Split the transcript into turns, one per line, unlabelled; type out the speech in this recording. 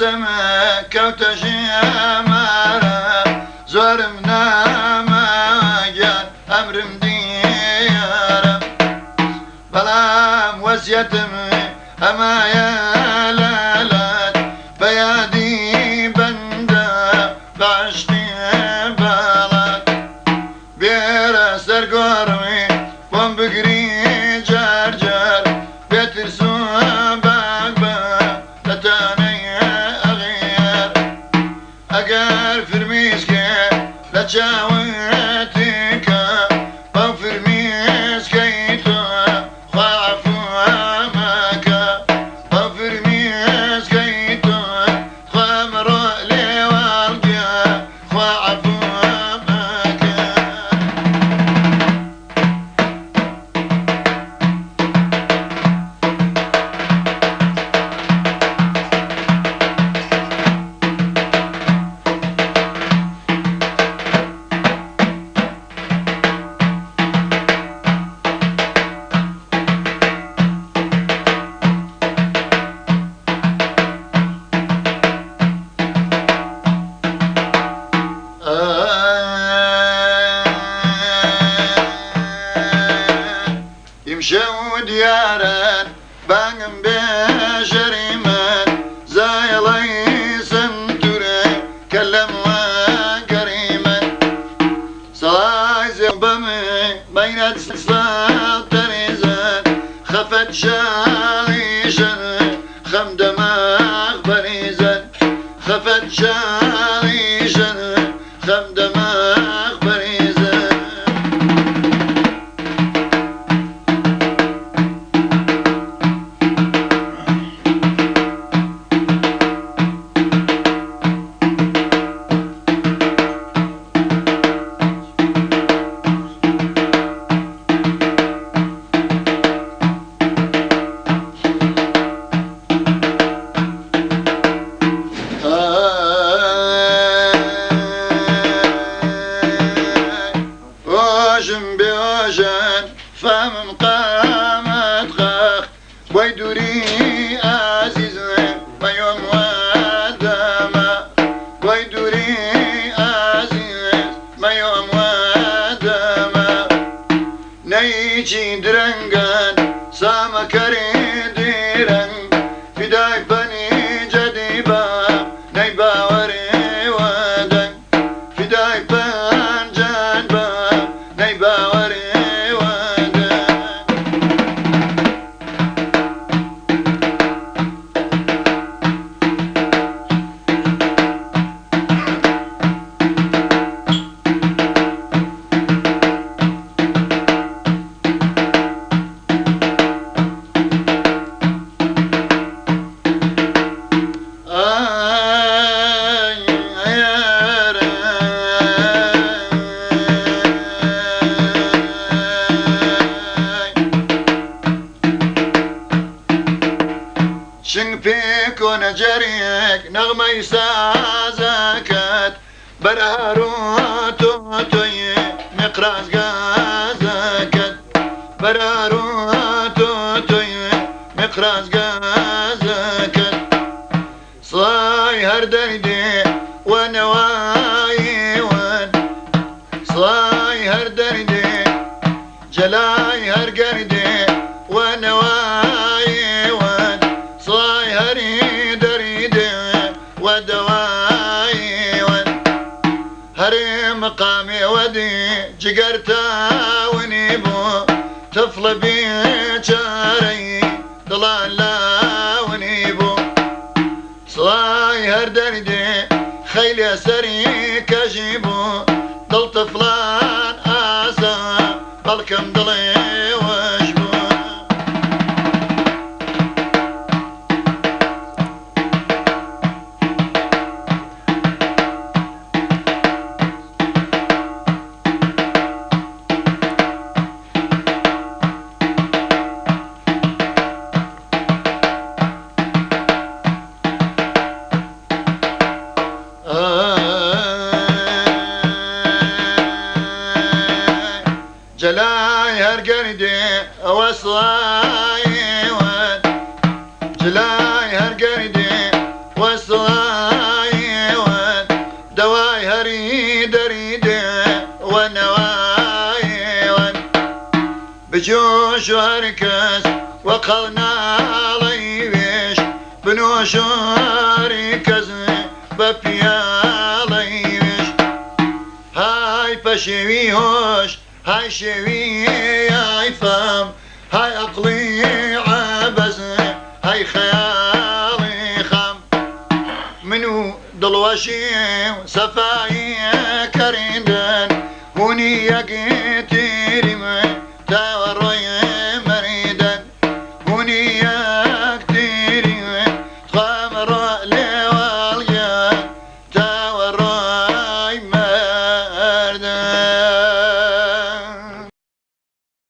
دەسەمە کەوتە ژێمارە زۆرم ناماگیان ئەمرم دیارە بەڵام وەزیەتم ئەمایە لالات بەیادی بەندە بەعشقی باڵات بێرە سەرگۆڕمی بۆم بگری جار جار بێترس و باک بە لەتانەی ئەغیار ئەگەر فرمیسکێ لە چاوتێکە بەم فرمیسکەی تۆ خوا عەفوامەکە بەم فرمیسکەی تۆ خوا مڕۆ لێوەڵگە خوا عەفوامەکە. يمشوا ديارا بانم بجريمان زايلي سنتوري كلم وكريما صلايز بمي بين تريزان خفت شاليشا خم دماغ بريزان خفت شاليشا خم دماغ بريزان. واجم بواجن فهم قامت خاخ ويدوري عزيز ويوم ودما ويدوري عزيز ما يوم ودما نيجي درنگان سام كري ديرن فداي بني جديبا نيبا وري ودن فداي بنجان نيبا وري ودن. شنگ پێکۆ نەجەرێک نەغمەی سازەکەت بەرهارۆ تۆ تۆی مقراز گازەکەت بەرهارۆ تۆ تۆی مقراز گازەکەت سڵای هەر دەردێ وەنەوایوەن سڵای هەر دەردێ جەلای هەر گەردێ وەنەوایوەن سڵای هەری دەریدێ وەدەوایوەن هەرێ مقامێ وەدی جگەرتاونی بوو طفلە بێچارەی دڵان لاونی بوو سڵای هەر دەردێ خەیلێ سەری کەژی بوو دڵ طفلان ئاسا بەڵکەم دڵێ وەش بوو. جلاي هرقردي وصلاي ون جلاي هرقردي وصلاي. بجۆش و هەر کەس وە قەڵناڵەی وێش، بنۆش و هەر کەس بە پیاڵەی وێش. های پەشێوی هۆش، های شێوی های فام، های ئەقڵی عەبەس، های خەیاڵی خام. من و دڵوەشی و سەفای کەریندن، هونی یەک